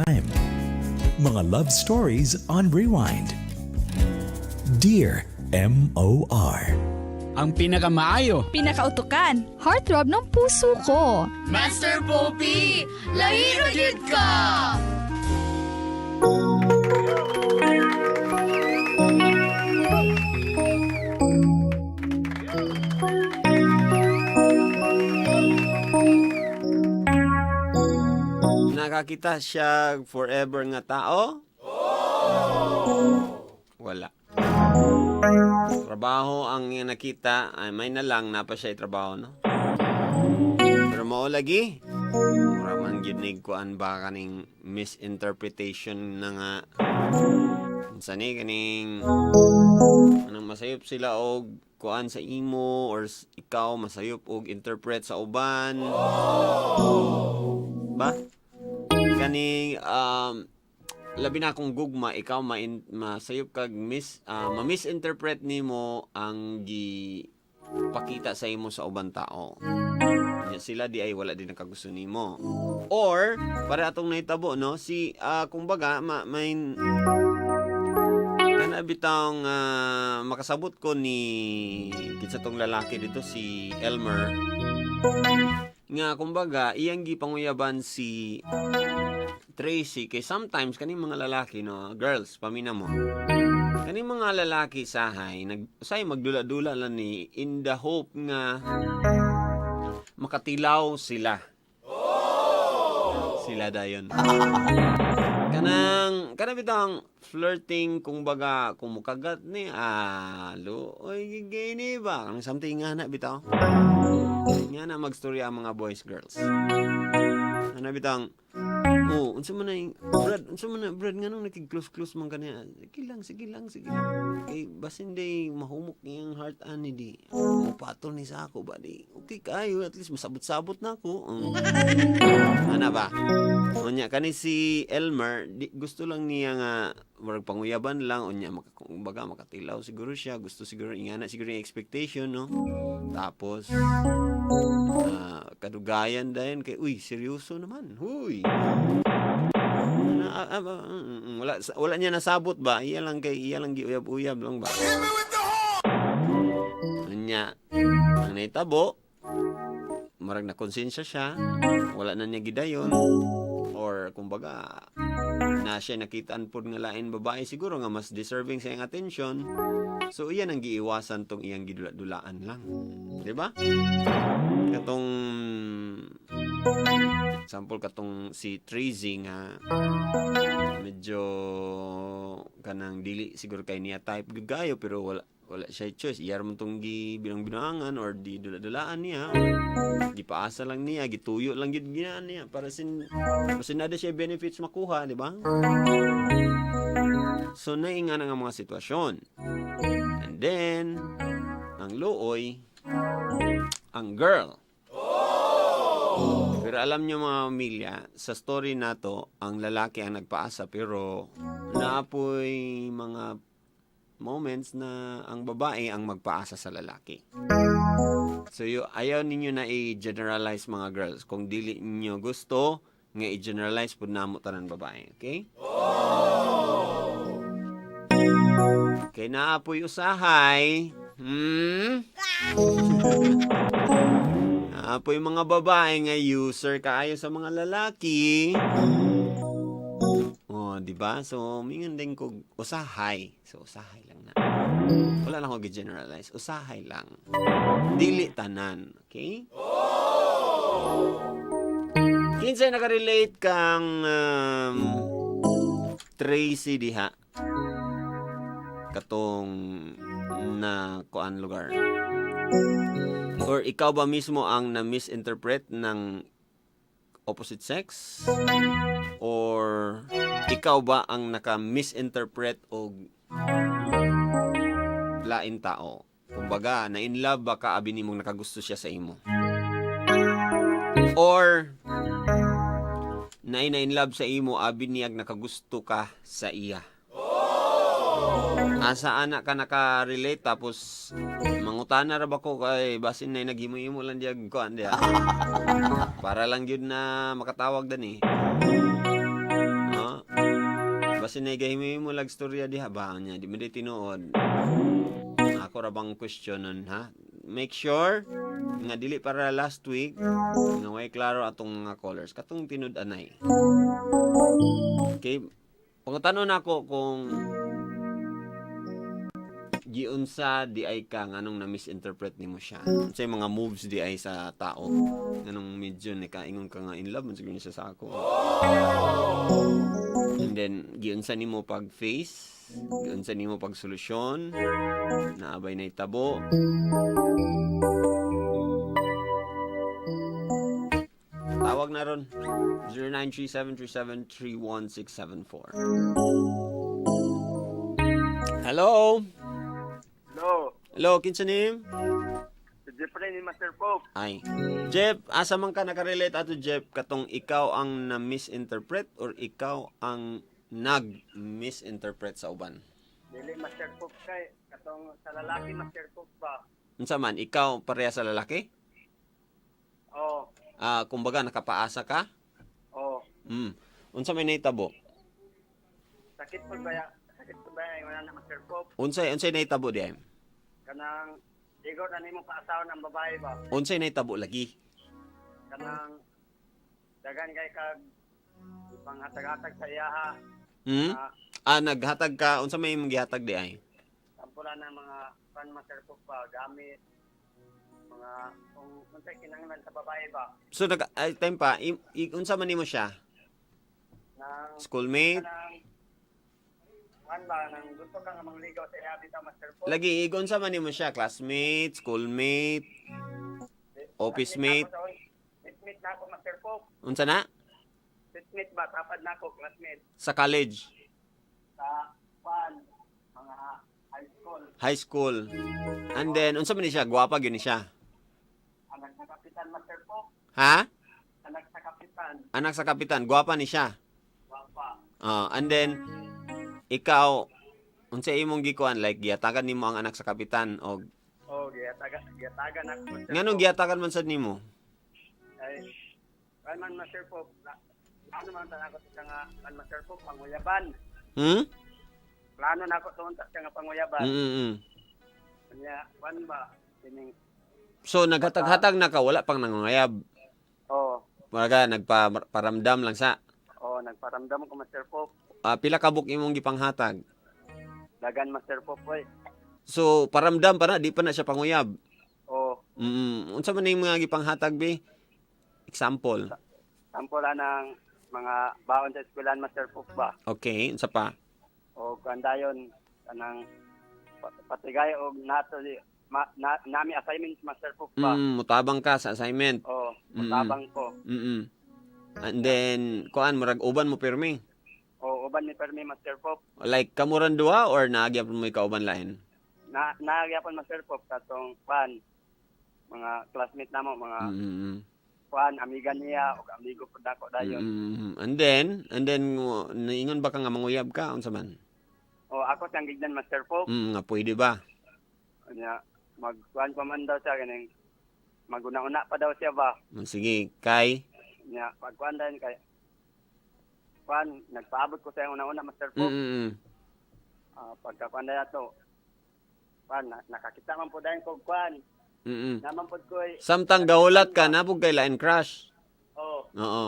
time. Mga love stories on rewind. Dear MOR. Ang pinakamaayo. Pinakautukan. Heartthrob ng puso ko. Master Poppy, lahi ra gyud ka! Nakakita siya forever nga tao? Wala. Trabaho ang nakita, ay may na lang napa siya trabaho, no? Pero mao lagi, mura man gyud ni kuan ba kaning misinterpretation na nga unsa ni kaning anong masayop sila og kuan sa imo or ikaw masayop og interpret sa uban ba kaning labi na kung gugma ikaw masayop kag ma-misinterpret nimo ang gi pakita sa imo sa ubang tao. Nya sila di ay wala din nakagusto nimo. Or para atong nahitabo, no, si kumbaga may kana bitang makasabot ko ni kinsa tong lalaki dito, si Elmer, nga kumbaga iyang gipanguyaban si Tracy kay sometimes kaning mga lalaki, no, girls, pamina mo kaning mga lalaki sahay nag say magdula-dula lang ni in the hope nga makatilaw sila sila dayon kanang kana bitang flirting, kung baga kung mukagat ni oy gigini ba kanang something nga na bitaw nga na magstorya ang mga boys, girls, ana bitang, "Oh, unsa man ay Brad, unsa man na Brad, nganong nakig-close close man kaniya?" "Sige lang, sige lang, sige lang. Kay basin day mahumok iyang heart ani di. Mupatol ni sa ako ba di. Okay kayo, at least masabot-sabot na ako." Ana ba? Unya kani si Elmer, di, gusto lang niya nga murag panguyaban lang unya kumbaga makatilaw siguro siya, gusto siguro ingana siguro yung expectation, no. Tapos kadugayan dayon kay uy seryoso naman. Huy. Na, wala wala niya nasabot ba? Iya lang kay iya lang giuyab-uyab lang ba. Unya ang nahitabo, marag na konsensya siya, wala na niya gidayon or kumbaga na siya nakitaan pod nga lain babae siguro nga mas deserving sa iyang attention. So iyan ang giiwasan tong iyang gidula-dulaan lang. Di ba? Katong sample katong si Tracy nga medyo kanang dili siguro kay niya type gyud kayo pero wala wala siya choice. Iyar mo tong gi binang-binangan or di dula-dulaan niya or gipaasa lang niya, gituyo lang gid ginaan niya para sin basin naa siya benefits makuha, di ba? So nainga na nga mga sitwasyon. And then ang luoy, ang girl. Pero alam nyo, mga pamilya, sa story nato, ang lalaki ang nagpaasa pero naapoy mga moments na ang babae ang magpaasa sa lalaki. So ayaw ninyo na i-generalize, mga girls. Kung dili ninyo gusto nga i-generalize pud namo tanan babae, okay? Kay naapoy usahay. Naapoy mga babae nga user kaayo sa mga lalaki. Oh, di ba? So, mingon din ko usahay. So, usahay lang na. Wala lang ako gi-generalize. Usahay lang. Dili tanan. Okay? Kinsay nakarelate kang Tracy diha? Katong na kuan lugar. Or ikaw ba mismo ang na-misinterpret ng opposite sex? Or ikaw ba ang naka-misinterpret og lain tao? Kumbaga, na in love ba ka abi nimong nakagusto siya sa imo? Or na in love sa imo abi niyag nakagusto ka sa iya? Asa ana ka naka-relate? Tapos mangutana ra ba ko kay basin na naghimo-himo lang diag kuan diya. Para lang gyud na makatawag dani. Basin na gahimo mo lag storya diha ba nya di man di tinuod. Ako ra bang question nun, ha? Make sure nga dili para last week nga way klaro atong mga callers katong tinud-anay. Okay, pangutanon nako kung giunsa di ay ka nganong na misinterpret nimo siya. Unsay mga moves di ay sa tao nganong medyo nikaingon ka nga in love man siguro ni siya sa ako. And then giunsa nimo pag face, giunsa nimo pag solusyon, naabay na itabo. Tawag na ron 09373731 Hello. Hello, Hello, kinsa nim? si Jeffrey ni Master Pope. Ay. Jeff, asa man ka nakarelate ato, Jeff, katong ikaw ang na-misinterpret or ikaw ang nag-misinterpret sa uban? Dili Master Pope kay katong sa lalaki, Master Pope ba? Unsa man, ikaw pareha sa lalaki? Oh, Ah, kumbaga nakapaasa ka? oh. Unsa may nahitabo? Sakit po ba ya? Sakit po ba ya wala na, Master Pope? Unsay unsay nahitabo di ay? Kanang igor na nimo paasaw ng babae ba? Unsay nahitabo lagi? Kanang dagan kay kag panghatag-hatag sa iyaha. Hmm? Ah, Ah, naghatag ka, unsa may imong gihatag di ay? Tampura ng mga pan, Master Pope ba, gamit mga kung unsay kinahanglan sa babae ba. So nag ay, time pa, unsa man nimo siya? Nang Schoolmate? kanang kuan ba, nang gusto ka nga mangligaw sa iya bitaw, Master Pope. Lagi unsa man nimo siya? Classmate, schoolmate, office mate? Classmate na ako, Master Pope. Unsa na? Classmate ba? Tapad na ako, classmate. Sa college, Sa kwan, mga high school. High school. And then unsa man ni siya? Gwapa gyud ni siya. Anak sa kapitan, Master Pope. Ha? Anak sa kapitan. Anak sa kapitan, gwapa ni siya. Wapa. Ah, and then ikaw, unsa imong gikuan, like gihatagan nimo ang anak sa kapitan og Oh, giyataga, giyataga na ako, Master nganong Pope. gihatagan man sad nimo? Ay, kwan man, Master Pope. Plano man ta ako sa nga, kwan, Master Pope, panguyaban. Plano na ako tuon sa nga panguyaban. Kanya, kwan ba, kining, So naghatag-hatag na ka, wala pang nangungayab. Oh, Maraga nagparamdam lang sa oh, nagparamdam ko, Master Pope. Ah, pila ka book imong gipanghatag? Dagan, Master Pope, oy. So paramdam pa na, di pa na siya panguyab. Oh, Unsa man yung mga gipanghatag be? Example. Sample ng mga baon sa eskwelahan, Master Pope ba? Okay, unsa pa? O kandayon kanang patigay og nato di ma, na, nami assignments, Master Pope ba? Mutabang ka sa assignment. O mutabang ko. And then kuan, murag uban mo pirmi. O uban ni permi, Master Pope. Like kamuran duha or naagyapon mo kauban lain? Na naagyapon, Master Pope, katong kwan mga classmate namo, mga kwan amiga niya og amigo pud nako dayon. And then naingon ba ka nga manguyab ka, unsa man? O ako siyang gignan, Master Pope. Nga pwede ba? Nya magkuan pa man daw siya, kaning maguna-una pa daw siya ba. Sige, kay Nya pagkuan dayon kay kuan nagpaabot ko sa iyang una-una, Master Pope. Ah, pagka kuan na to kuan na, nakakita man po dayon ko kuan naman pod ko eh. Samtang gahulat ka na pud kay lain crush. Oh. Oo.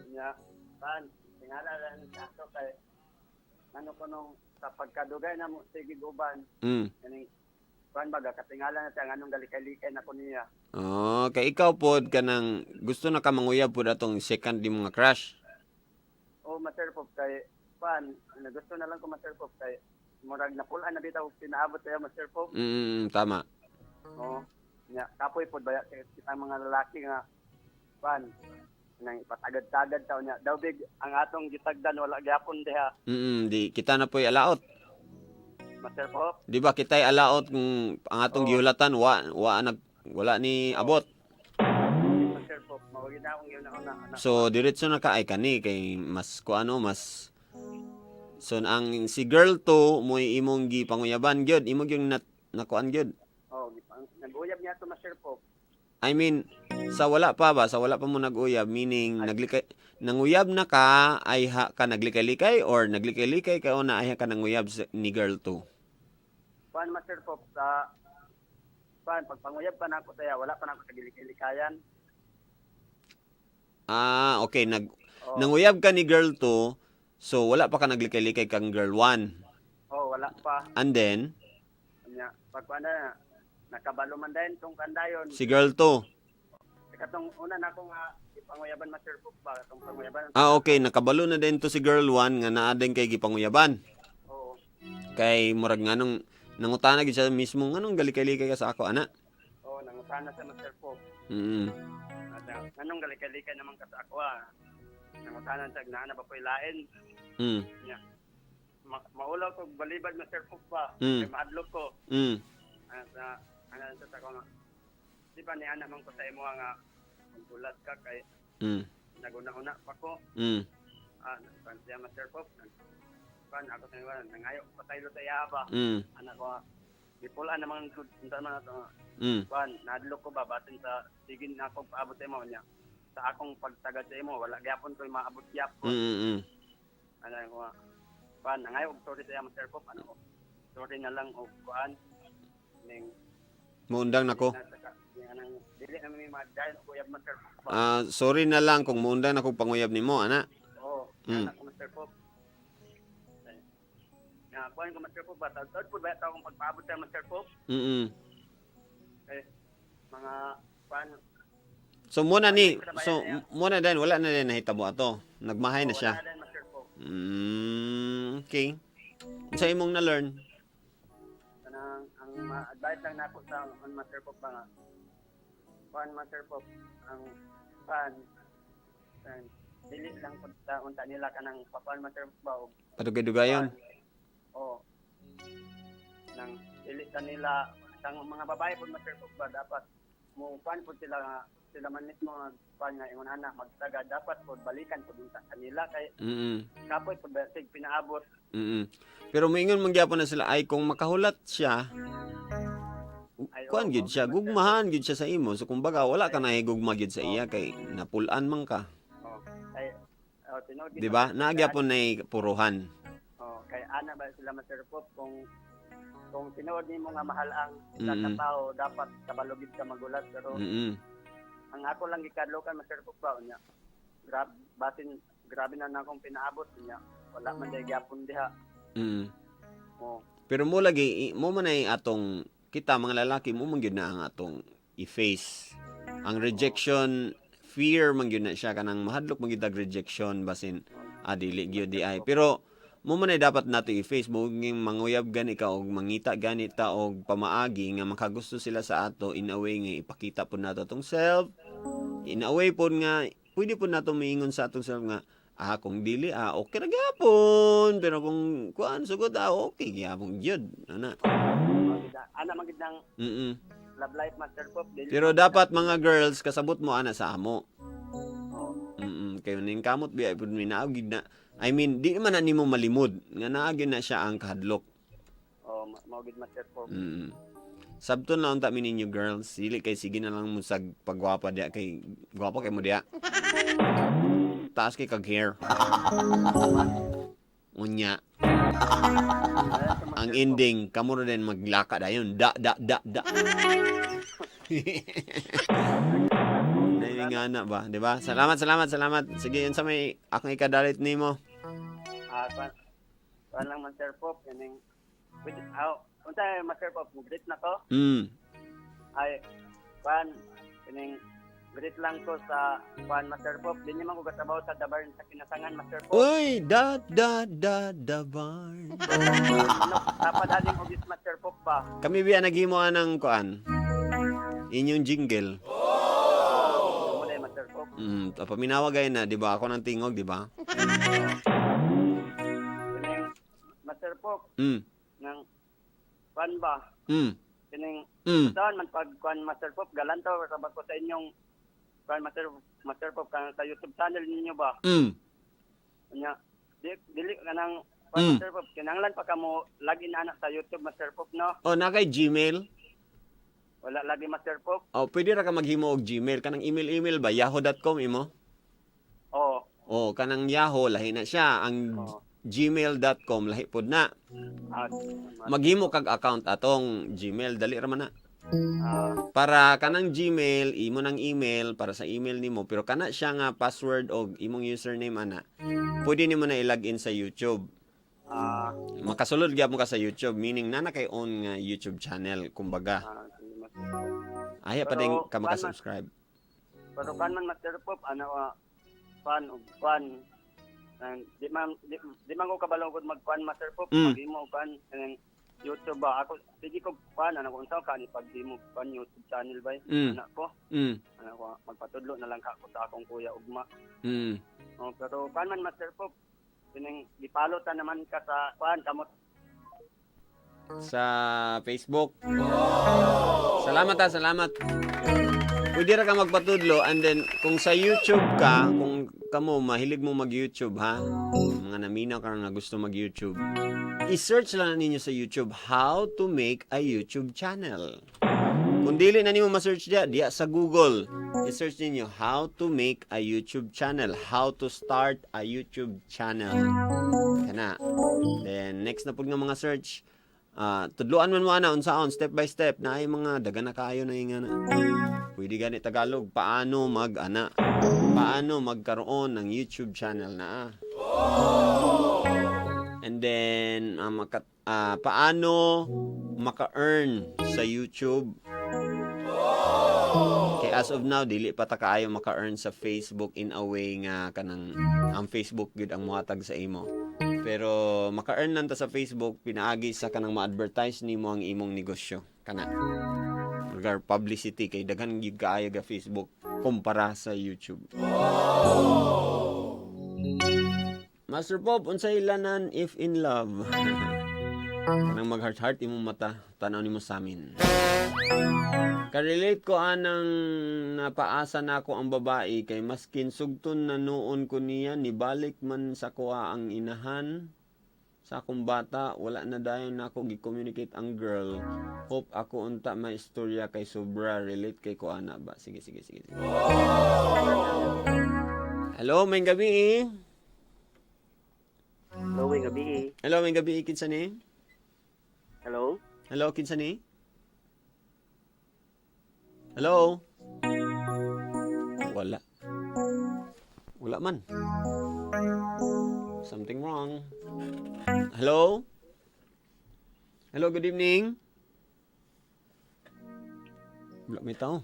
Nya kuan tingala lang sa ato kay ano ko nung sa pagkadugay na mo sige uban kaning kuan baga katingala na siya nganong galikay-likay na ko niya. Oh, kay ikaw pod kanang gusto na ka manguyab pod atong second di mga crush. Oh, Master Pop, kay kuan na gusto na lang ko, Master Pop, kay murag napulaan na bitaw pinaabot tayo, Master Pop. Tama. Oh, nya kapoy pod baya kay kitang mga lalaki nga kuan nang ipatagad-tagad taw niya. Daw big ang atong gitagdan wala gyapon diha. Di kita na po'y alaot. Master Pop. Di ba kita'y alaot kung ang atong Oo. gihulatan wa wa nag wala ni abot. Master Pop, mao gid akong giuna-una ana. So diretso na ka ay kani kay mas kuano mas. So ang si girl to mo'y imong gipanguyaban gyud, imo gyud na nakuan gyud. Oh, nag-uyab niya to, Master Pop. I mean, sa wala pa ba, sa wala pa mo nag-uyab, meaning naglikay Nanguyab na ka ay ha ka naglikay-likay or naglikay-likay ka o na ay ha ka nanguyab ni girl 2? Kuan, Master Pop, sa kuan pagpanguyab pa nako saya, wala pa nako sa gilikay-likayan. Ah, okay, Oh. nanguyab ka ni girl 2, so wala pa ka naglikay-likay kang girl 1. Oh, wala pa. And then Nya, pag kuan na nakabalo man dayon tong kandayon. si girl 2. Katong una na ako nga ipanguyaban, Master Pop, ba katong panguyaban. Ah, okay, nakabalo na din to si girl 1 nga naa din kay gipanguyaban. Oo. Kay murag nganong nangutana gid siya mismo nganong galikay-likay ka sa ako, ana. Oo, nangutana sa Master Pop. At nganong galikay-likay naman ka sa ako ah. Nangutana sa naa na ba ko'y lain. Nya. Maulaw ko balibad, Master Pop, ba. Kay mahadlok ko. At ano sa ako nga. Di ba ni ana man ko sa imo nga magbulat ka kay naguna-una pa ko. Ah, nagkuan siya, Master Pop. Nagkuan ako sa imo, nangayo pataylo sa iya ba. Anak ko, gipulaan naman gud unta man ato. Kuan, nahadlok ko ba basin sa sige na akong paabot sa imo niya. Sa akong pagtagad sa imo, wala gyapon ko'y maabot gyapon. Ano ko nga. Kuan, nangayo og sorry sa iya, Master Pop, ano ko. Sorry na lang og kuan. Ning Muundang nako. Anang dili na mi ma-dahil og uyab, Master Pop, ba. Ah, sorry na lang kung muundang nako panguyab nimo, ana. Oo, anak ko, Master Pop. Na kuan ko, Master Pop, ba taud po ba akong pagpaabot sa Master Pop? Eh, mga kuan. So muna ni, so muna din wala na din nahitabo ato. Nagmahay na siya. Wala na din, Master Pop. Okay. Sa imong na learn. Kanang ang ma-advise lang nako sa on Master Pop ba nga. Kuan, Master Pop, ang kuan ang dili lang pud ta unta nila kanang pakuan, Master Pop, ba og Padugay-dugayon. Oo. Nang dili ta nila ang mga babae pud, Master Pop, ba dapat mo kuan pud sila nga sila man mismo nga kuan nga ingon ana magtaga dapat pud balikan pud unta kanila kay kapoy pud ba sig pinaabot. Pero moingon man gyapon na sila ay kung makahulat siya, Ay, kuan oo, gyud siya, Master. gugmahan gyud siya sa imo. So kumbaga wala ka na gugma gyud sa iya kay napulan man ka, Oh, kay oh, tinuod di ba? Naa gyapon nay puruhan. Oh, kay ana ba sila, Master Pop, kung tinuod nimo nga mahal ang isa ka tao dapat kabalugid ka magulat pero ang ako lang gikadlokan, Master Pop, ba unya. Grab basin grabe na na akong pinaabot niya. Wala man day gyapon diha. Oh, Pero mo lagi mo man ay atong kita mga lalaki mo man gyud na ang atong i-face ang rejection fear man gyud na siya kanang mahadlok man gyud tag rejection basin dili gyud di ay pero mo man ay dapat nato i-face mo nging manguyab gani ka og mangita gani ta og pamaagi nga makagusto sila sa ato in a way nga ipakita pud nato atong self in a way pod nga pwede pud nato miingon sa atong self nga kung dili okay ra gyapon pero kung kuan sugod okay gyapon gyud ana. Ana man gid nang love life, Master Pop, dili Pero dapat mga girls kasabot mo ana sa amo. Oh, Kayo ning kamot biya pud mi naa gyud na, I mean, di man na nimo malimod nga naa gyud na siya ang kahadlok. Oh, mao gid, Master Pop. Sabton lang unta mi ninyo, girls, dili kay sige na lang mo sag pagwapa diya kay gwapa kay mo diya. Taas kay kag hair. Unya, ang ending kamo ra din maglaka dayon. Da da da da. Nga na ba, di ba? Salamat, salamat, salamat. Sige, yun sa may akong ikadalit nimo. Ah, kuan lang, Master Pop, kining pwede aw unsa, Master Pop, greet na ko. Ay kuan kining greet lang ko sa kuan, Master Pop. Di man ko katrabaho sa Dabarn sa Kinasangan, Master Pop. Uy, da da da da barn. Ano, dapat ading ugis, Master Pop, ba. Kami biya naghimo anang kuan. Inyong jingle. Mo na, Master Pop. Paminawa gay na, di ba? Ako nang tingog, di ba? Kining Master Pop nang kuan ba kining saan man pag kuan, Master Pop, galantaw sa ko sa inyong kuan, Master Pop, kan sa YouTube channel ninyo ba. Nya di, dili kanang kuan, Master Pop, kinahanglan pa kamo lagi na anak sa YouTube, Master Pop, no. Oh, na kay Gmail. Wala lagi, Master Pop. Oh, pwede ra ka maghimo og Gmail kanang email-email ba yahoo.com imo? Oh. Oh, kanang Yahoo lahi na siya. Ang Oo. gmail.com lahi pod na. Ah, Maghimo kag account atong Gmail, dali ra man na. ah, Para kanang Gmail, imo nang email para sa email nimo, pero kana siya nga password og imong username ana. Pwede nimo na i-login sa YouTube. ah, Makasulod gyapon ka sa YouTube, meaning na na kay own nga YouTube channel kumbaga. ah, sige, Master Pop. Aya pa Pero, din ka kuan man- maka-subscribe. Pero kan man, Master Pop, ano, kwan og kwan. Di man ko kabalo gud magkwan, Master Pop, maghimo og kwan kanang YouTube ba ako, sige ko kwan ano kung unsa ka ni pag di mo kwan YouTube channel ba, ana ko, ano ko magpatudlo na lang ka ako sa akong kuya ugma. Oh, pero kwan man, Master Pop, kining gipalo ta naman ka sa kwan kamot. Sa Facebook. Salamat ha, salamat. Pwede ra ka magpatudlo and then kung sa YouTube ka, kung kamo mahilig mo mag-YouTube ha, mga naminaw ka nga gusto mag-YouTube, i-search lang ninyo sa YouTube how to make a YouTube channel. Kung dili na nimo ma-search diya, diya sa Google, i-search ninyo how to make a YouTube channel, how to start a YouTube channel. Kana. Then next na pud nga mga search, tudloan man mo ana unsaon step by step na ay mga dagan na kaayo na nga na. Pwede gani Tagalog, paano mag-ana? Paano magkaroon ng YouTube channel na? And then paano maka-earn sa YouTube? Kay as of now dili pa ta kaayo maka-earn sa Facebook in a way nga kanang ang Facebook gyud ang mohatag sa imo. Pero maka-earn lang ta sa Facebook pinaagi sa kanang ma-advertise nimo ang imong negosyo kana. Lugar publicity kay daghan gyud kaayo ga Facebook kumpara sa YouTube. Master Bob, unsay ilanan if in love? Kanang mag heart heart imong mata, tanaw nimo sa amin. Karelate ko anang napaasa na ako ang babae kay maskin sugton na noon ko niya, nibalik man sa kuha ang inahan sa akong bata, wala na dayon na ako gi-communicate ang girl. Hope ako unta may istorya kay sobra relate kay ko ana ba. Sige, sige, sige, sige. Hello, may gabi eh. Hello, may gabi. Hello, may gabi, kinsa ni? Hello? Hello, kinsa ni? Hello? Wala. Wala man. Something wrong. Hello? Hello, good evening. Wala may tao.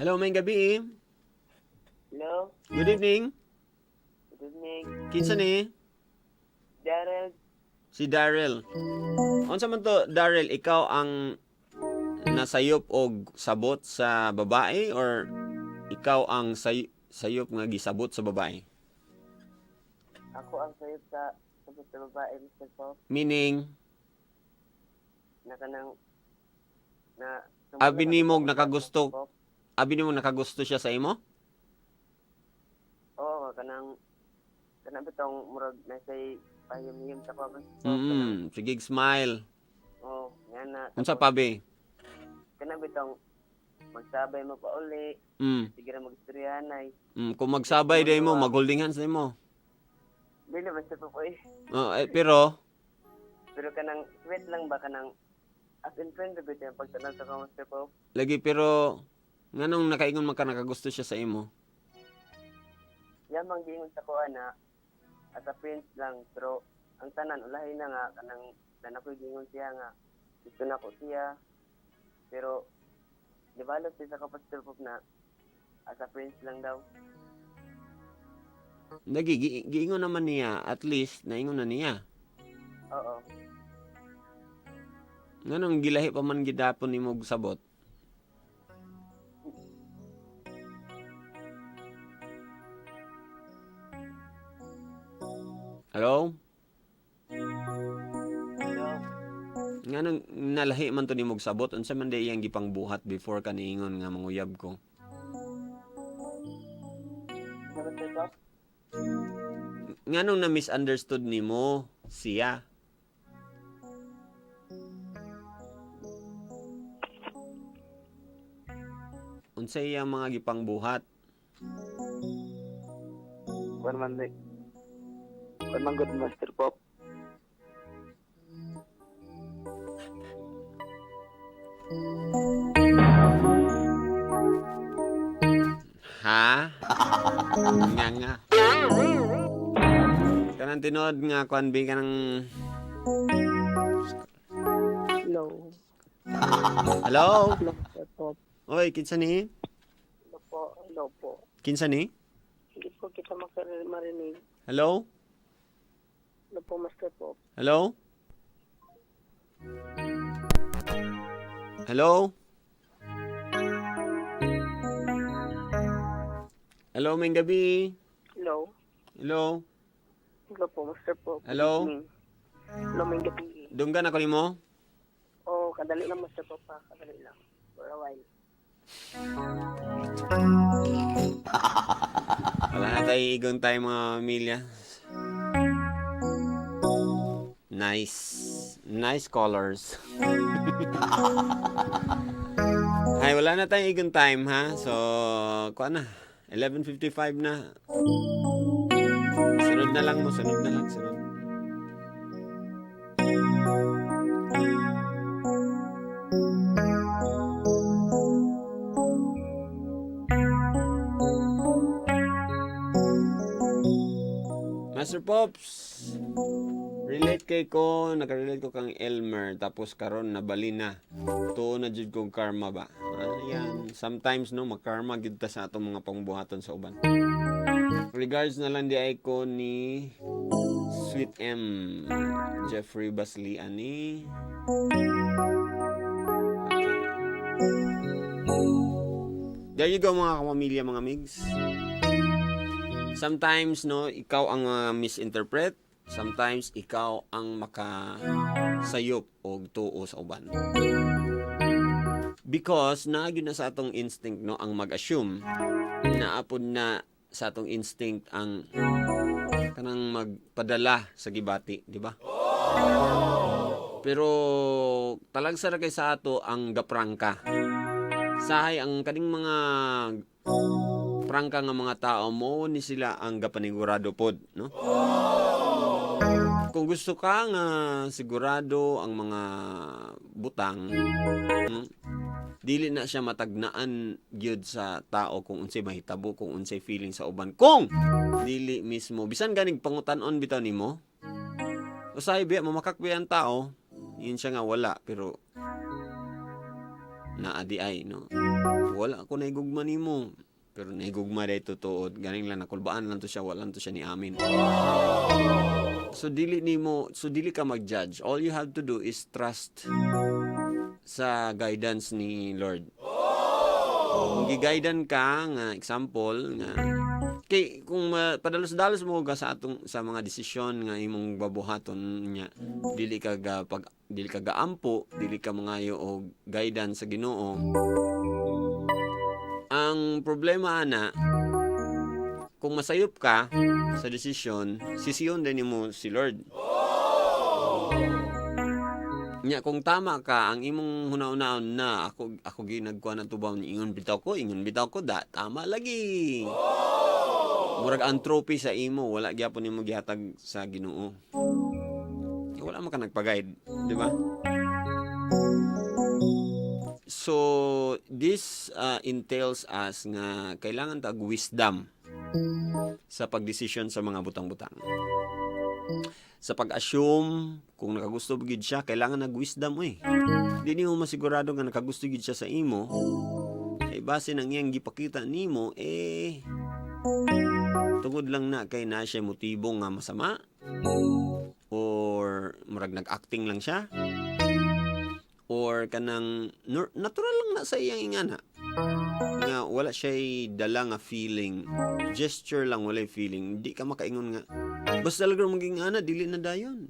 Hello, may gabi eh. Hello? Good evening. Good evening. Kinsa ni? Daryl. Si Daryl. Unsa man to, Daryl, ikaw ang nasayop og sabot sa babae or ikaw ang sayop nga gisabot sa babae? Ako ang sayop sa sabot sa babae, Mr. Pop. Meaning, Na kanang na abi nimo nakagusto, abi nimo nakagusto siya sa imo? Oo, kanang kanang bitong murag nasay pahiyom-hiyom sa ko. Sige, smile. Oo, nga na. Unsa pa be? Kanang bitong magsabay mo pa uli, sige ra magstoryahanay. Kung magsabay day mo, mag-holding hands day mo. Dili Mr. Pop oy. Oh, eh, pero Pero kanang sweet lang ba kanang as in friend ra bitaw yung pagtanaw sa ko, Mr. Pop. Lagi, pero nganong nakaingon man ka nakagusto siya sa imo? Yamang giingon sa ko ana as a friend lang, pero ang tanan ulahi na nga kanang na ako'y giingon siya nga gusto na ko siya, pero develop siya sa Mr. Pop na as a friend lang daw. Lagi giingon naman niya, at least naingon na niya. Oo. Nganong gilahi pa man gidapon nimo og sabot? Hello? Hello? Nganong nalahi man to nimo og sabot? Unsa man day iyang gipangbuhat before ka niingon nga manguyab ko? Sa Mr. Pop? Nganong na misunderstood nimo siya? Unsay iyang mga gipangbuhat? Kuan man di. Kuan man gud, Master Pop. Ha? Nga nga. Kanang tinuod nga kuan bi kanang Hello. Hello? Hello, Master Pop. Oy, kinsa ni? Hello po. Hello po. Kinsa ni? Hindi po kita marinig. Hello? Hello po, Master Pop. Hello? Hello? Hello, may gabi. Hello. Hello? Hello po, Master Pop. Hello? Good evening. Hello, may gabi. Dunggan ako nimo? Oh, kadali lang, Master Pop, ha. Kadali lang. For a while. Wala na tayo igong tayo, mga pamilya. Nice. Nice colors. Ay, wala na tayong igong time, ha? So, kuha na. 11:55 na. Sunod na lang mo. Sunod na lang. Sunod. Master Pops, relate kay ko, nakarelate ko kang Elmer, tapos karon nabali na. Tuo na jud kong karma ba? Ayan, sometimes no, makarma gyud ta sa atong mga pangbuhaton sa uban. Regards na lang di ay ko ni Sweet M. Jeffrey Basli ani. Okay. There you go, mga kapamilya, mga migs. Sometimes, no, ikaw ang misinterpret, sometimes ikaw ang makasayop og tuo sa uban. Because naa gyud na sa atong instinct, no, ang mag-assume. Naapod na sa atong instinct ang kanang magpadala sa gibati, di ba? Pero talagsa ra kay sa ato ang gaprangka. Sahay ang kaning mga prangka nga mga tao mo ni sila ang gapanigurado pod, no? Kung gusto ka nga sigurado ang mga butang, no? Dili na siya matagnaan gyud sa tao kung unsay mahitabo, kung unsay feeling sa uban. Kung dili mismo bisan ganig pangutan-on bitaw nimo. Usahay biya mamakakbi ang tao, yun siya nga wala, pero naa di ay, no. Wala ako naigugma nimo. Pero naigugma day totoo, ganing lang nakulbaan lang to siya, wala lang to siya ni amin. So dili nimo, so dili ka mag-judge. All you have to do is trust sa guidance ni Lord. Kung giguidan ka nga example nga kay kung padalos-dalos mo ka sa atong sa mga desisyon nga imong babuhaton niya, dili ka ga pag dili ka gaampo, dili ka mangayo og guidance sa Ginoo. Ang problema ana, kung masayop ka sa desisyon, sisiyon din nimo si Lord. Nya kung tama ka, ang imong huna-hunaon na ako ako ginagkuha na tubaw ni ingon bitaw ko da tama lagi. Murag ang trophy sa imo, wala gyapon nimo gihatag sa Ginoo. Eh, wala man ka nagpa-guide, di ba? So this entails us nga kailangan tag wisdom sa pagdesisyon sa mga butang-butang. Sa pag-assume kung nakagusto gid siya, kailangan nag wisdom oy. Di nimo masigurado nga nakagusto gid siya sa imo. Eh base nang iyang gipakita nimo eh tungod lang na kay na siya motibo nga masama or murag nag-acting lang siya or kanang natural lang na sa iyang ingana nga wala siya dala nga feeling, gesture lang, walay feeling. Di ka makaingon nga basta talaga maging ana dili na dayon.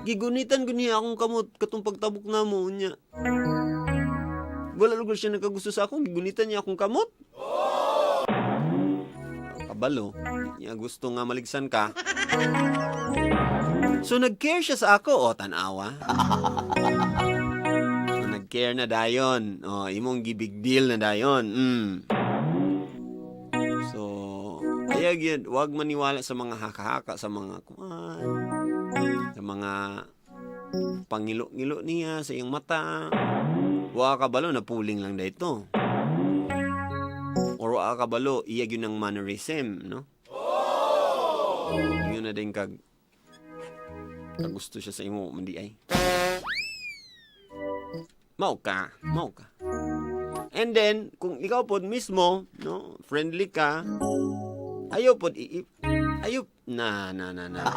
Gigunitan ko niya akong kamot katong pagtabok na mo niya. Wala lugar siya nakagusto sa ako, gigunitan niya akong kamot. Kabalo, di niya gusto nga maligsan ka. So nag-care siya sa ako, o tanawa. Nag-care na dayon. Oh, imong gi-big deal na dayon. So, ayaw gyud, wag maniwala sa mga haka-haka, sa mga kuan, sa mga pangilo-ngilo niya sa iyong mata. Wa ka balo na puling lang dito. Or wa ka balo, iya gyud ng mannerism, no? Yun na din kag kagusto siya sa imo, mandi ay. Mao ka, mao ka. And then, kung ikaw pod mismo, no, friendly ka, ayaw pod ayaw na na na na.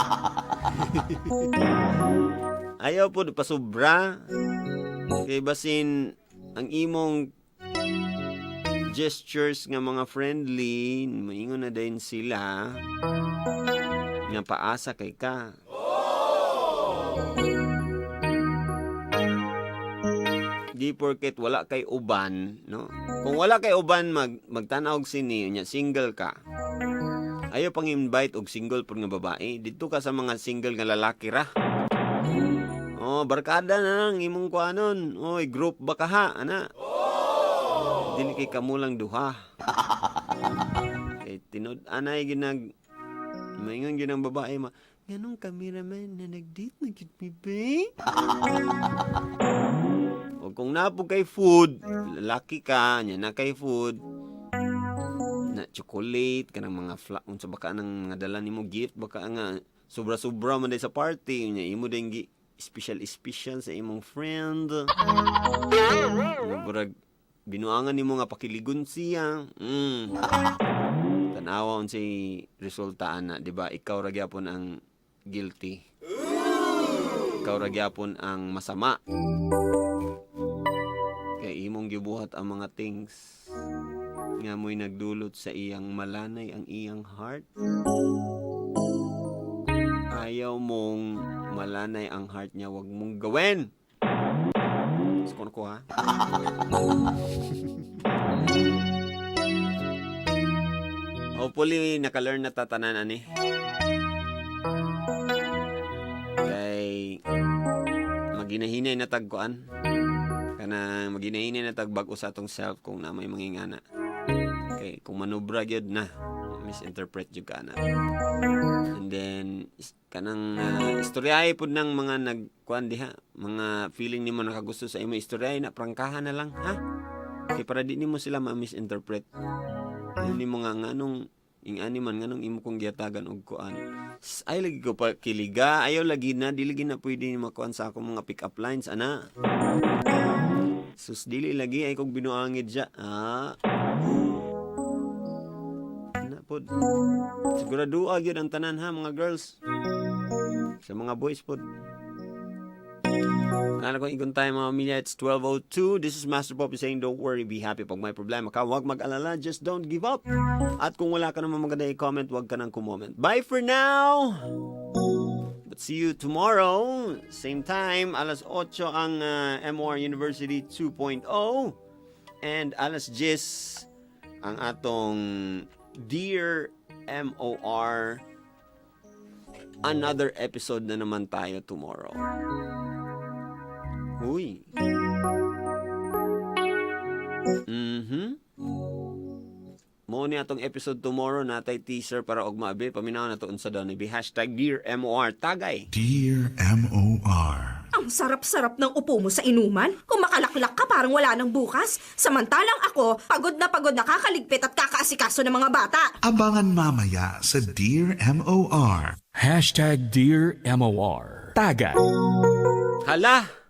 Ayaw pod pasobra. Kay basin ang imong gestures nga mga friendly, maingon na din sila nga paasa kay ka. Di porket wala kay uban, no? Kung wala kay uban magtan-aw og sini nya single ka. Ayaw pang invite og single pud nga babae. Didto ka sa mga single nga lalaki ra. Oh, barkada na lang imong kuanon. Oy, group ba ka ha, ana? Dili kay kamo lang duha. Kay tinud anay ginag maingon gyud ang babae ma, nganong cameraman na nag-date na gyud mi be? O kung napo kay food, lalaki ka, nya na kay food, na chocolate, kanang mga unsa baka nang mga dala nimo gift, baka nga sobra-sobra man day sa party, nya imo din gi special special sa imong friend. Murag binuangan nimo nga pakiligon siya. Tanawa unsay resulta ana, di ba? Ikaw ra gyapon ang guilty. Ikaw ra gyapon ang masama. Kay imong gibuhat ang mga things nga mo'y nagdulot sa iyang malanay ang iyang heart. Ayaw mong malanay ang heart niya, wag mong gawin. Gusto ko ha. Hopefully, naka-learn na tatanan ani. Kay maginahinay na tagkuan. Kanang maginahinay na tag bag-o sa atong self kung na may mangingana. Kay kung manubra gyud na, misinterpret jud ka na. And then kanang istoryahe pud ng mga nagkuan diha, mga feeling nimo nakagusto sa imo istoryahe na prangkahan na lang ha. Kay para di nimo sila ma-misinterpret. Yun nimo nga nganong ing-ani man nganong imo kong gihatagan og kuan. Ay lagi ko pa kiliga, ayaw lagi na dili lagi na pwede ni makuan sa akong mga pick up lines ana. Sus dili lagi ay kog binuangid siya. Ah. Ana pod. Sigurado gyud ang tanan ha mga girls. Sa mga boys pod. Alala kong igon tayo mga pamilya, it's 12:02. This is Master Poppy saying, don't worry, be happy. Pag may problema ka, huwag mag-alala, just don't give up. At kung wala ka naman maganda i-comment, huwag ka nang kumoment. Bye for now! But see you tomorrow, same time, alas 8 ang MOR University 2.0. And alas 10 ang atong Dear MOR. Another episode na naman tayo tomorrow. Uy. Mo ni atong episode tomorrow natay teaser para og maabi paminaw na to unsa daw ni #DearMOR tagay. Dear MOR. Ang sarap-sarap ng upo mo sa inuman. Kung makalaklak ka parang wala nang bukas. Samantalang ako, pagod na pagod na kakaligpit at kakaasikaso ng mga bata. Abangan mamaya sa Dear MOR. #DearMOR. Tagay. Hala!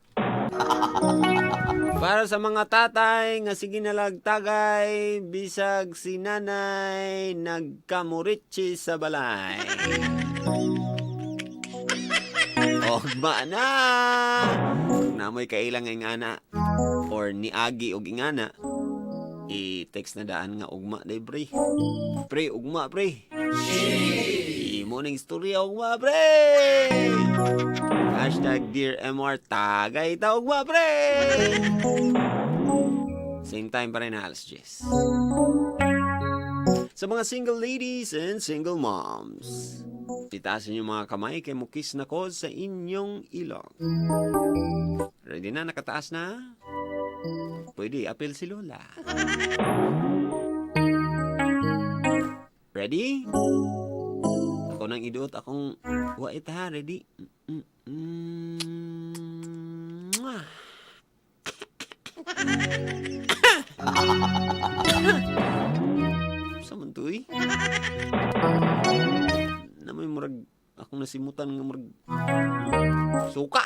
Para sa mga tatay nga sige nalag tagay, bisag si nanay nagkamuritsi sa balay. Ogma na! Namoy kailang nga ingana or niagi og ingana, i-text na daan nga ugma day pre. Pre, ugma pre. Imo ning istorya ugma pre. #DearMR tagay ta ugma pre. Same time pa rin na alas 10. Sa mga single ladies and single moms, itaas niyo mga kamay kay mukis na ko sa inyong ilong. Ready na? Nakataas na? Pwede, apil si Lola. Ready? Ako nang iduot akong wait ha, ready? Mwah. Sa man to eh? Namoy murag akong nasimutan nga murag suka.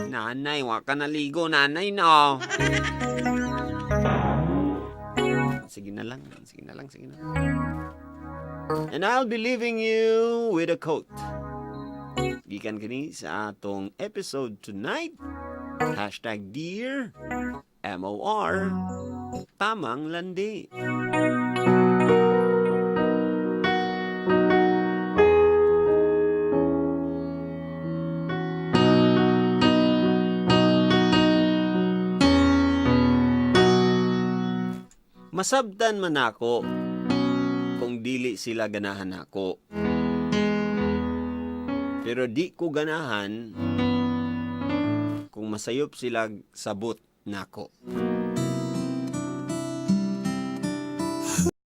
Nanay, wa ka naligo, nanay no. Sige na lang, sige na lang, sige na lang. And I'll be leaving you with a quote. Gikan kini sa atong episode tonight. #DearMOR. Tamang Landi. Masabtan man ako kung dili sila ganahan ako. Pero di ko ganahan kung masayop sila sabot nako.